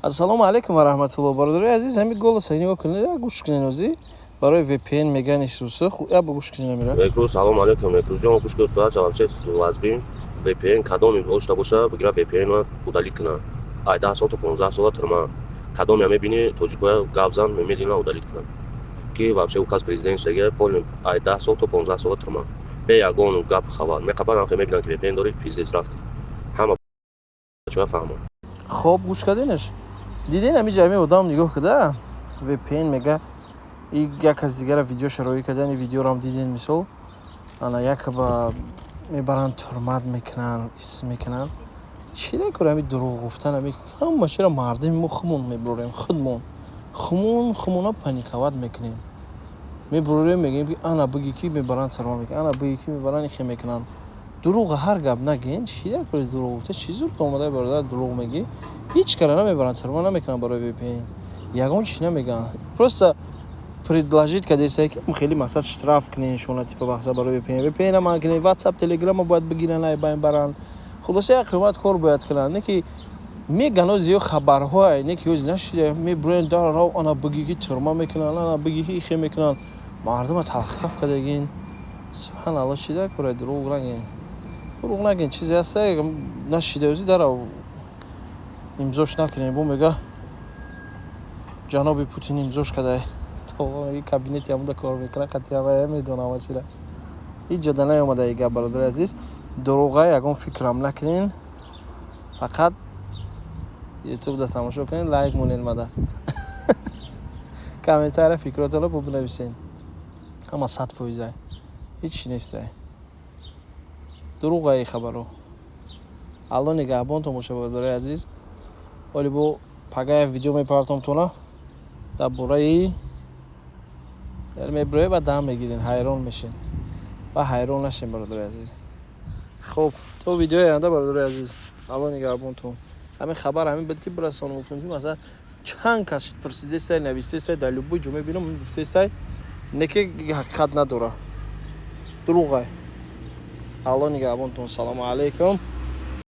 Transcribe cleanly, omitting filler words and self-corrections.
Ассалому алайкум ва раҳматулло, бародарои азиз. Ҳами голоса нигоҳ кунед, як гӯш кунед. Озӣ барои VPN меган Исуса, як гӯш кунед амира. Бекрӯз, салом алейкум. Бекрӯзҷон, гӯш кун, суҳбат вообще вазбин. VPN кадоми дошта боша, бигира, VPN удалить кунад. Ай 10 сол то 15 сола тюрьма. Кадоме мебини, тоҷикоя гап зан, немедленно удалить кунад. Ки вообще указ президент шеге, полный ай 10 сол то 15 сола тюрьма. Бе ягон гап хабар. Меқабар ҳам мебинанд, ки VPN дорӣ, пиздец, рафтӣ. Ҳама бачаҳо фаҳманд. Хоб, гӯш кардинаш, дидин, ҳами ҷамъи одам нигоҳ куда, VPN мега, и як кас дигара видеоша роӣ кардан, и видеорам дидин. Мисол, ана якба мебаранд, тюрьма мекунанд, ис мекунанд. Чӣ декор ҳами дурӯғ гуфтан? Ҳами ҳама чиро мардими мо худмон мебурем, худмон хумон хумона паниковать мекунем, мебурем, мегӯем, ки ана биги, ки мебаранд, тюрьма мекунанд, ана биги, ки мебаранд, ихе мекунанд. Дурӯға ҳар гап нагӯен. Чӣ декори дурӯғ гуфта? Чӣ зур омадаи, бародар, дурӯғ мегӣ? Ҳеҷ кара намебаранд, тюрьма намекунанд барои VPN, ягон чӣ намегӯянд. Просто предложить кардесае, ки хеле мақсад штраф кунен шуна, типа мақсад барои VPN, VPN ман кунен, WhatsApp, Telegram бояд бигиранд, ай байн баранд. Хулоса, як қимат кор бояд кунанд, не ки меган. Ози ё хабарҳое не ки ози нашида, мебурен дар рав, ана биги, ки тюрьма мекунанд, ана биги, ки ихе мекунанд, мардума талхкаф кардагин. Субҳаналло, чӣ дар кора? Дурӯғ нагӯен, дурӯғ нагӯен. Чизе ҳаста, нашида, ози дарав имзош накунем. Бо мега, ҷаноби Путин имзош карда, кабинети ҳамуда кор мекунад, қатъия медонам чира. Ҳеҷ ҷода наёмада и гап, бародари азиз, дурӯға. Ягон фикрам накунен, фақат ютубда тамошо кунед, лайк монед, мада комментария фикротонро бинависен. Ҳама 100%, ҳеҷ чи нестай, дурӯға и хабаро. Алло нигаҳбонтон боша, бародари азиз. Оли бо пагая видео мепартом тона дар бораи меброe, ба дам мегирен, ҳайрон мешен. Ва ҳайрон нашен, бародари азиз. Хуб, то видеои оянда, бародари азиз, Алло нигаҳбонтон. Ҳамин хабар ҳамин буд, ки бирасонам. Гуфтам, ки масалан чанд кас пурсидестай, навистестай, дар любой ҷо мебинам, гуфтестай, не ки ҳақиқат надора, дурӯғай. Алло нигаҳбонтон, салому алайкум.